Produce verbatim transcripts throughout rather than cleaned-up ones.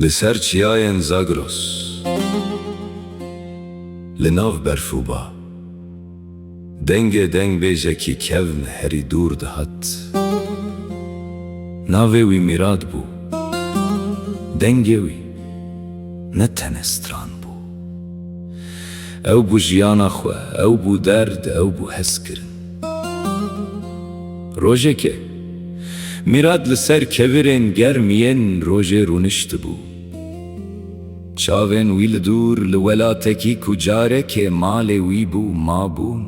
Li ser çiyayên Zagros, li nav berf û ba, dengê dengbêjekî kevn herî dûr dihat. Navê wî Mîrad bû. Dengê wî ne tenê stran bû. Ew bû jiyana xwe, ew bû derd, ew bû hezkirin. Rojekê, Mîrad li ser kevirên germ yên rojê rûniştibû. Çavên wî li dûr, li welatekî ku carekê malê wî bû, mabûn,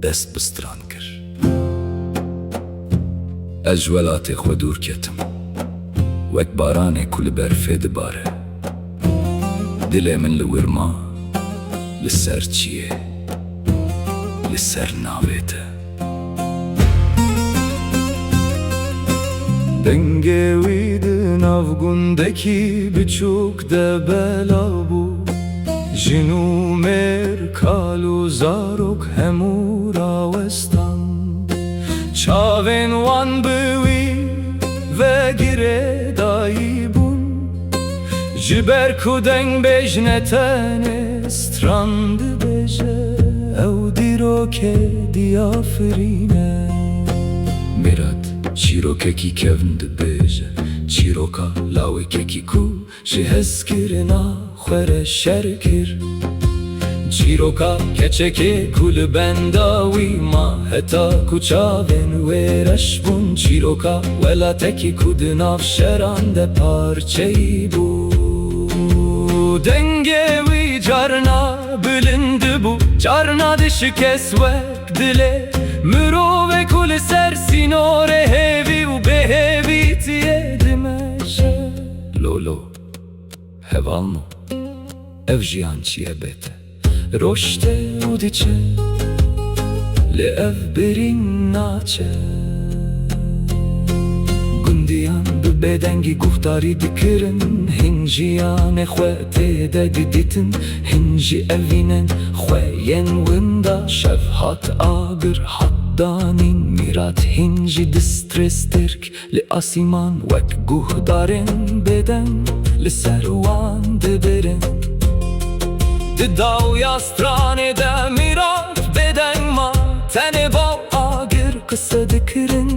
dest bi stran kir. Ez ji welatê xwe dûr ketim, wek baranê ku li berfê dibare. Dilê min li wir ma, li ser çiyê, li ser navê te. Dengê wî di nav gundekî biçûk de belav bû. Jin û mêr, kal û zarok hemû rawestan. Çavên wan bi wî ve girêdayî bûn. Ji ber ku dengbêj ne tenê stran dibêje, ew dîrokê diyafirîne. Mîrad çîrokekî kevn dibêje, çîroka lawekekî ku ji hezkirina xwe re şer kir. Çîroka keçekê ku li benda wî ma, heta ku çavên wê reş bûn. Çîroka welatekî ku di nav şeran de parçeyî bû. Dengê wî carna bilind bû, carna dişikest wek dilê mirovê ku li ser sînorê hêvî û bêhêvîtiyê dimeşe. Lolo, hevalno, ev jiyan çi ye bê te? Roj tê û diçe, lê ev birîn naçe. Gundiyan bi bêdengî guhdarî dikirin, hin jiyanê xwe tê de didîtin, hin jî evînên xwe yên winda. Şev hat agir hat danîn, Mîrad hin jî di strês tirk li asîman wek guhdarên bêdeng li ser wan dibirin. Di dawiya stranê de Mîrad bêdeng ma, tenê baw agir qise dikirin.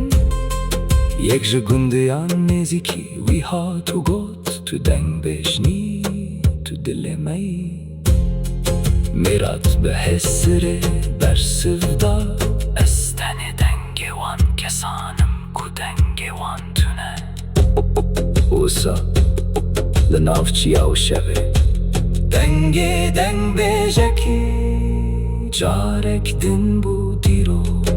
Yek ji gundiyan nêzîkî wî hat û got, tu dengbêj nî, tu dilê me yî. Mîrad bi hêsirê bersiv da, ez tenê dengê wan kesan im ku dengê wan tune. Wisa li nav çiya û şevê, dengê dengbêjekî carek din bû dîrok.